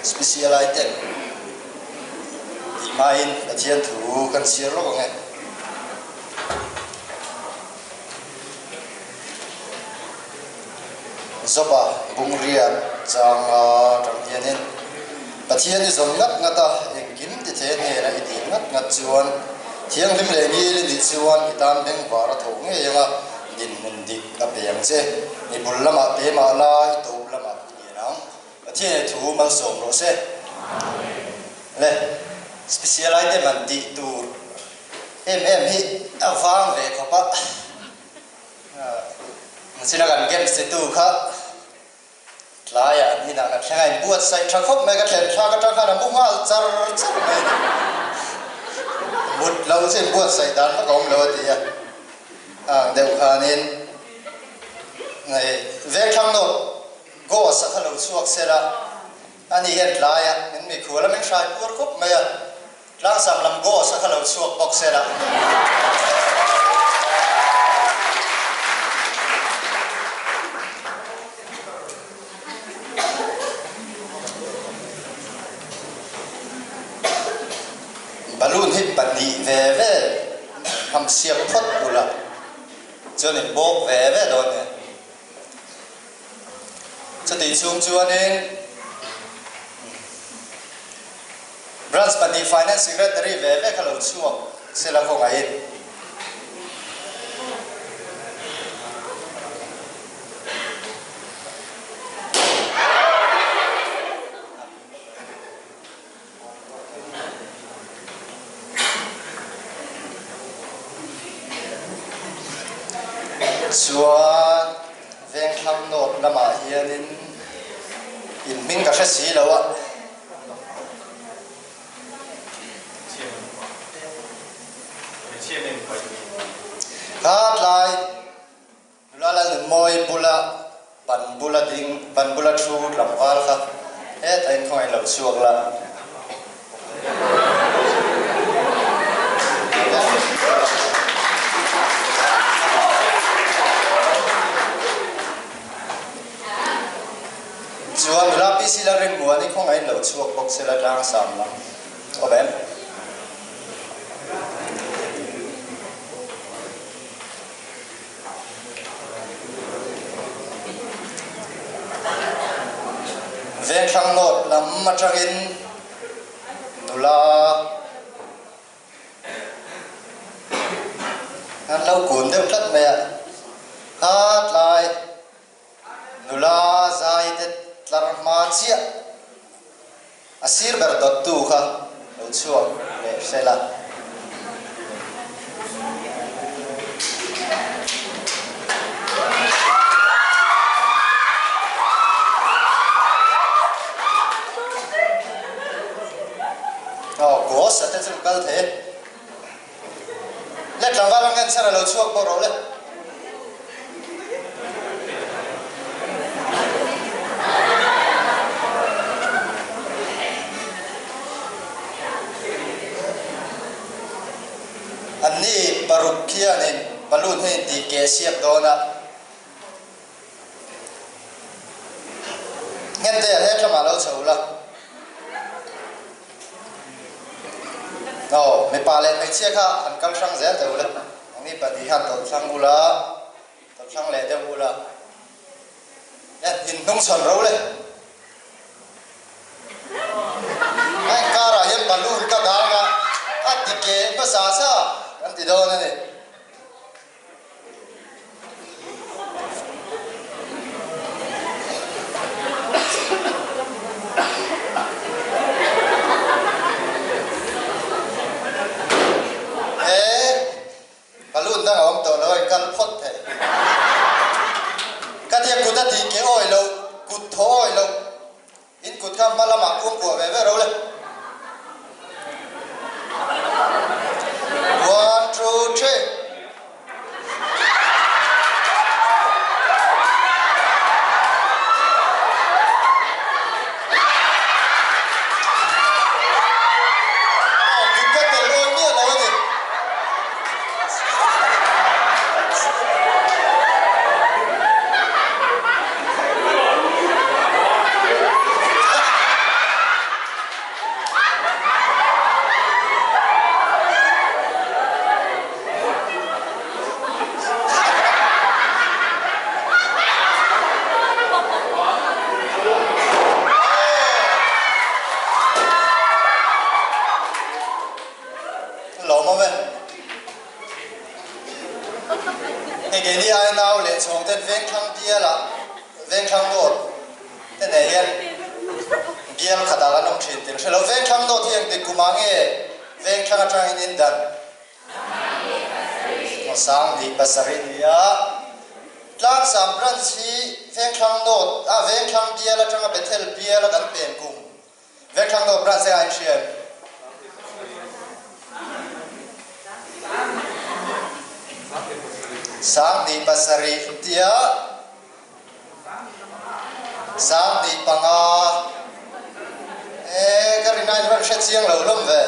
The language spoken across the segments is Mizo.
Special item tih hmain Pathian thu kan chhiar lawk ang e. Joba bungriat changa tang hianin Pathian i zawm ngat ngat a, engkim ti thei hnena i dil ngat ngat chuan thianghlim leh ngil i nih chuan i tan bengvar a tho ngei ang a, dinhmun dik a pe ang che. I bul lamah pe mah la, i tawp lamah i lian ang. Pathian i thu malsawm rawh se. Le special item han tih tur em em hi a vang ve khawp a. Nachina kan games titu kha tlaiah an inah kan thleng a, inbuatsaih tha khawp mai, ka thlen thlak atang khan a mu nghal char char mai a ni. Mut lo chu inbuatsaih dan vak a awm lo a ti a, ang deuh khanin vengthlang nawt Ghost a kha lo chhuak sela, ani hian tlaiah min mikhual a, min hrai puar khawp mai a. Tlangsam lam Ghost a kha lo chhuak bawk sela. Balloon hi pahnih ve ve ham siam phawt ula chuan in bawk ve ve dawn nia. Chutih chhung chuanin Branch pahnih Finance Secretary ve ve kha lo chhuak sela khawngaihin. Chuan Vengthlang North lamah hianin in hming ka hre si lo a. Kha tlai Nula Lalnunmawi bula ban bula ding, ban bula thu tlangval kha hetah in khawngaih lo chhuak la. Chuan nula PC Lalrinmuani khawngaih lo chhuak bawk sela tlang sam lam. Awm em? Vengthlang North lam atangin nula an lo kun deuh tlat mai a, kha tlai nula zai te tlar hma chiah A sir ber dawttu kha lo chhuak leh hrel a. Aw, Ghost a te chu kal thei e. Le tlangval ang en chhan a lo chhuak bawk rawh le. Anni paruk khianin balloon hi intih keh siak dawn a. Ngente a hetlamah lo chho la. Aw, mipa leh hmeichhia kha an kal hrang zel deuh la. Anni pahnih khan tawlh thlang ula, tawlh thlang leh deuh ula. E, in hnung chhawn ro le. A inkarah hian balloon ka dang a, a ti keh hmasa sa kan ti dawn a ni. He balloon dang a awm tawh lo a in kal phawt thei. Ka tia kut a tih ke awi lo, kut thaw awi lo. In kut kha hma lamah kuangkuah ve ve ro le. One, two, three. Aw, kut ka tel awi miah lo a ni. Vengthlang bialah Vengthlang North te nen hian bial khatah kan awm thin tih ka hre lo. Vengthlang North hi engtik kumah nge Vengthlang atangin in dan? 2007 nia Tlangsam Branch hi Vengthlang North ah Vengthlang bial atanga Bethel biala kan pen kum Vengthlang North Branch engah in hria em? 2007 tia 25 e ka rin aiin rawn hre chiang lo hlawm ve.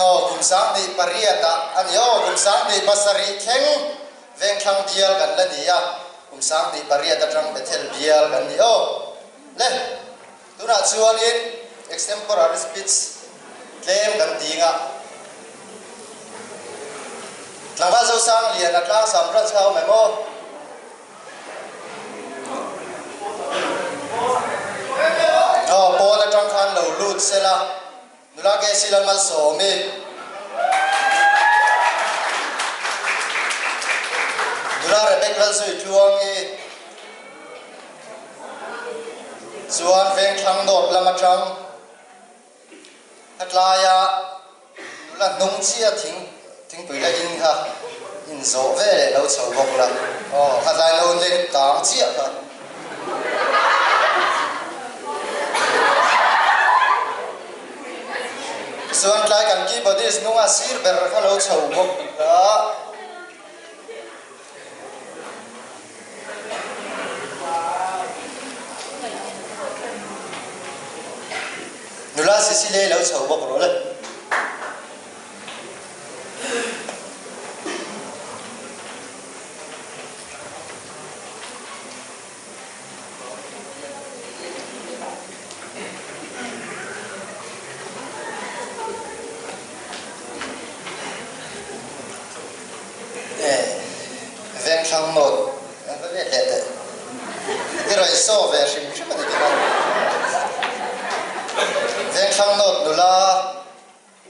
Aw kum 18 ah a ni aw kum 27 thleng Vengthlang bial kan la ni a kum 18 atang Bethel bial kan ni aw. Le tunah chuanin extemporary speech tlem kan ding a tlangval Zosang Liana Tlangsam branch kha a awm em aw? Aw, pawn atang khan lo lut sela, nula KC Lalmalsawmi. Nula Rebek Lalzuitluangi chuan Vengthlang North lam atang a tlaia nula hnung chiah thing thingpui la in kha inzawh ve leh lo chho bawk la aw kha tlai lo leng tang chiah kha. Chuan tlai kan keyboardist hnunga sir ber kha lo chho bawk la. Nula Cecilia lo chho bawk rawh le. Vengthlang nawt an va let leh teh. I rawn saw ve hrim hrim a ni tih a. Vengthlang nawt nula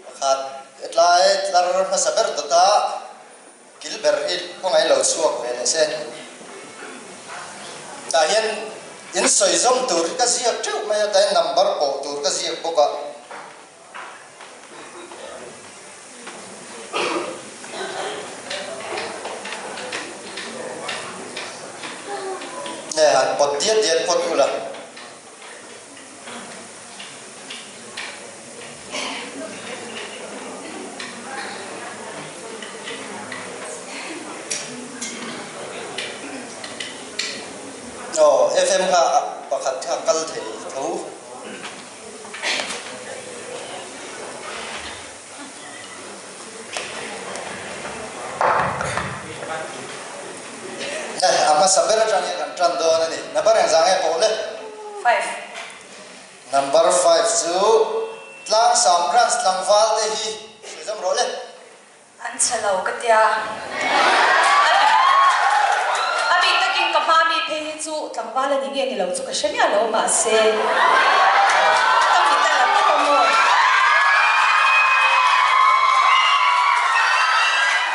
pakhat hetlai tlar hmasa ber dawta kil ber hi khawngaih lo chhuak ve leh se. Tah hian in sawi zawm tur hi ka ziak teuh mai a, tah hian number pawh tur ka ziak bawk a. Nge han pawt diat diat phawt ula. Aw FM kha pakhat kha kal thei tho. A hmasa ber atangin kan tan dawn a ni. Number engzah nge pawh le? Five. Number five chu Tlangsam Branch tlangval te hi sawi zawm rawh le. An chhe lo ka tia. A bik takin ka hma mi phei hi chu tlangval a ni nge ni lo chu ka hre miah lo mahse ka mit a la tawp a maw.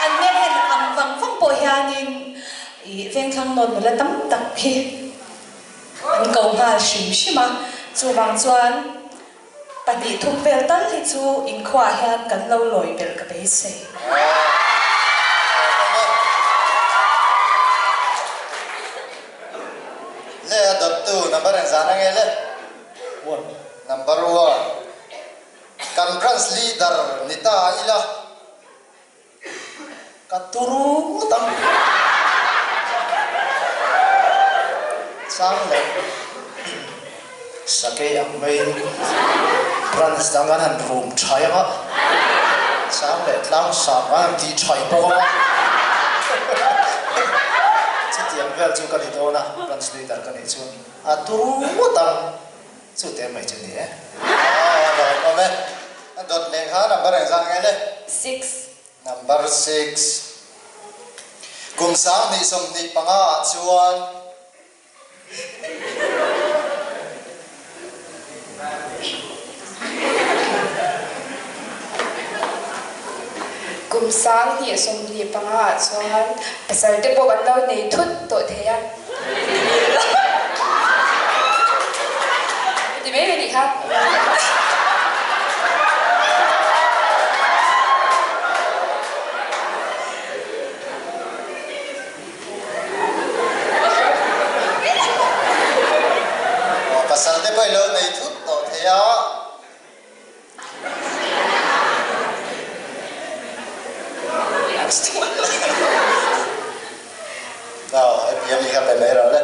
An hmel hen ang vang vang pawh hianin ih vengthlang nawn nula tam tak hi an ko nghal hrim hrim a chuvang chuan 2, 3 vel tal hi chu inkhuaah hian kan lo lawi belh ka beisei. Le a dawttu number engzah na nge le? One. Number one. Kan branch leader ni ta ila. Ka turu ngawt ang. Chang leh sakei ang maiin branch dang an han rum thai ang a, chang leh tlang sang an han tih thai bawk ang a. Chutiang vel chu ka ni dawn a, branch leader ka nih chuan a turu ngawt ang. Chu te mai chu ni e. Aw a lawm awm e. A dawt leh kha number engzah nge le? Six. Number six. Kum 2025 ah chuan. Kum. 2025 ah chuan pasal te pawh kan lo nei thut tawh thei a. Ti mai mai nih kha. Pasal te pawh i lo nei thut tawh thei a. Aw, hei biam i kha pe mai rawh le.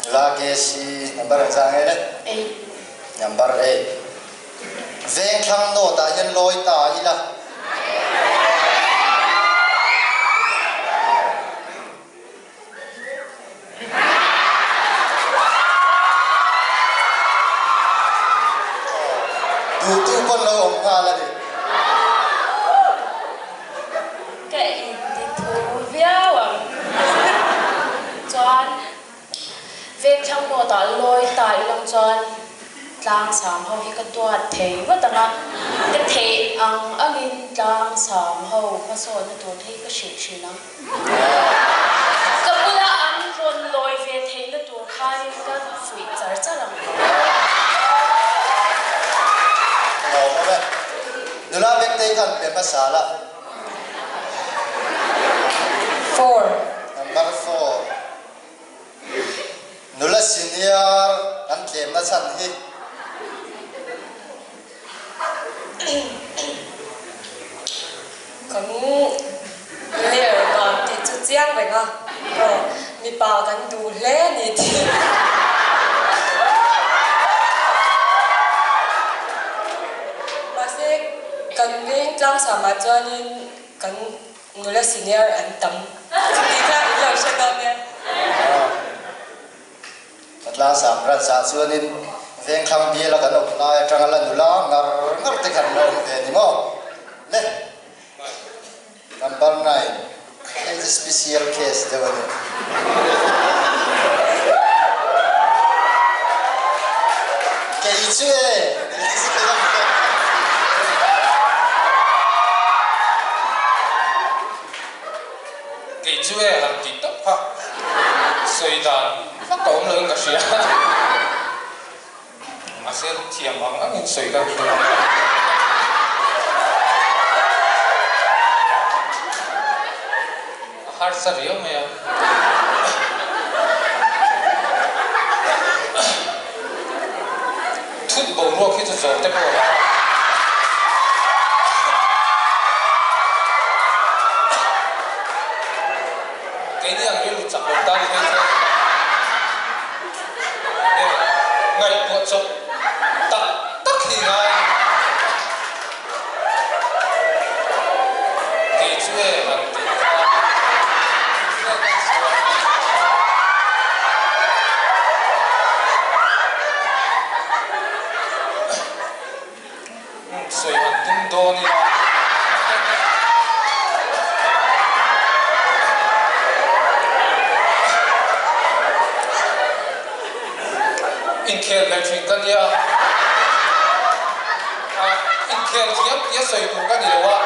Nula KC number ang zah nge le? Eight. Number eight. Vengthlang note ah hian lawi ta ila. Duhtu pawn lo awm nghal a ni. Ka inti thu viau ang. Chuan Vengthlang North-ah lawi ta ilang chuan Tlangsam ho hi ka duat thei ngawt ang a, ka theih ang angin Tlangsam ho hmasawnna tur te hi ka hrilh thin ang. Ka bula an rawn lawi ve theihna tur khanin ka fuih char char ang. Lawm awm e. Nula Bektei khan pe hmasa la. Four. Number four. Nula senior kan tlemna chhan hi. Kan ler dan tih chu chiang reng a, aw mipa kan duh hle a ni tih. Mahse kan veng tlangsam ah chuanin kan nula senior an tam tih kha in lo hre dawn nia. Ka tlangsam branch ah chuanin Vengthlang biala kan awm lai atanga la nula ngar ngar te khan la awm ve ni maw? Le Number nine hei chu special case deuh a ni. Kei chu e! Kei chu e han tih tawp kha sawi dan vak a awm loin ka hria. Mahse thiam ang angin sawi ka tum ang. A harsa riau mai a. Thut boruak hi chu zawh te pawh a va. Keini ang rilru chak lo tan phei chuan e ngaihtuah chawp tak tak hi ngai a ni. Kei chu e han tih kha Sawi han tum dawn ila. Inkhel ve thin ka nia. Inkhel thiam tia sawi tur ka ni lo a,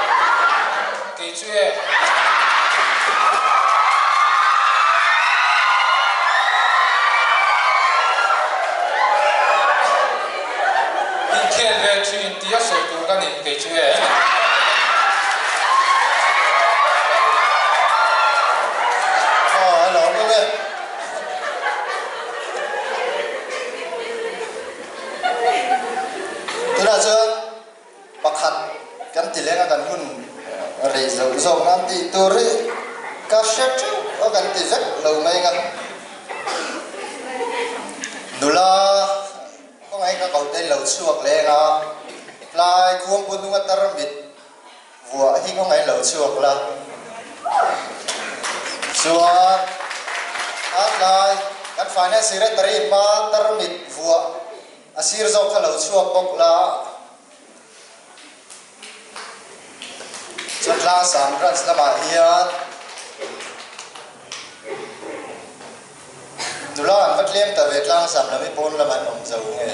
kei chu e. Inkhel ve thin tia sawi tur ka ni kei chu e. Aw hello awm e. Tunah chuan pakhat kan ti leng a kan hun rei zoh zawk nan tih tur hi ka hre teuh a kan ti vek lo mai ang a. Nula khawngaih ka ko te lo chhuak leng a, tlai khuangpu hnunga tarmit Vuah hi ka ngaih lo chhuak la. Chuan a tlai kan Finance Secretary hma tarmit vuah a sir zawk kha lo chhuak bawk la. Chuan Tlangsam Branch lamah hian Nula an va tlem ta ve tlangsam lam hi pawn lam an awm zo nge?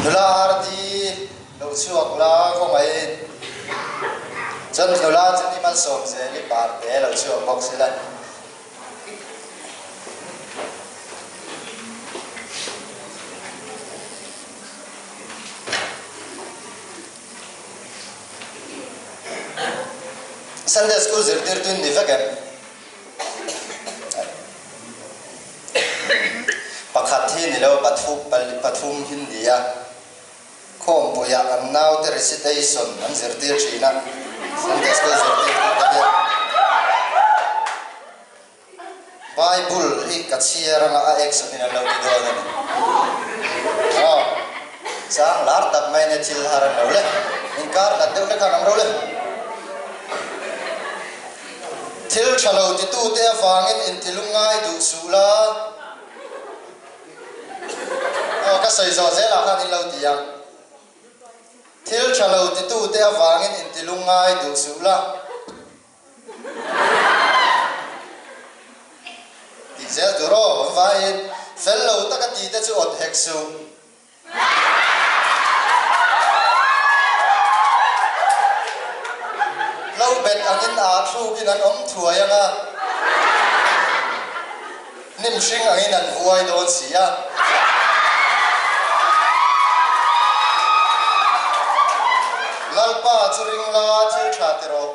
Nula RD. chhuak la khawngaihin. Chuan nula chu ni malsawm zel i parte lo chhuak bawk sela. Sunday School zirtirtu in ni vek em? Pakhat hi ni lo, pathum hi ni a. Khawmpuiah an naute recitation an zirtir thin a, Sunday School zirtirtu te hian Bible hi ka chhiar anga a action in an lo ti dawn a ni. Aw, chang lar tak mai nia thil har an lo le, inkar hlat deuh hlek khan an ro le. Thil tha lo titute avangin intilungngai duh suh la. Aw, ka sawi zawh zelah khan in lo ti ang. Thil tha lo titute avangin intilungngai duh suh la. Tih zel tur aw, awm vaiin fel lo taka tite chu awt hek suh. Lo bet angin aa thlukin an awm thuai ang a, hnim hring angin an vuai dawn si a. Lalpa chu ring la thil tha ti rawh.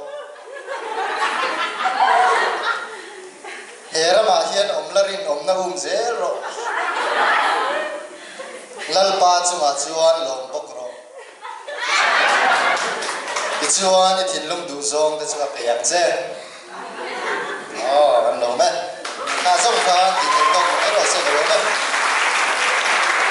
He ramah hian awm la rinawmna um zel rawh. Lalpa chungah chuan lawm bawk rawh. Tichuan i thinlung duh zawng te chu a pe ang che. Aw, kan lawm e.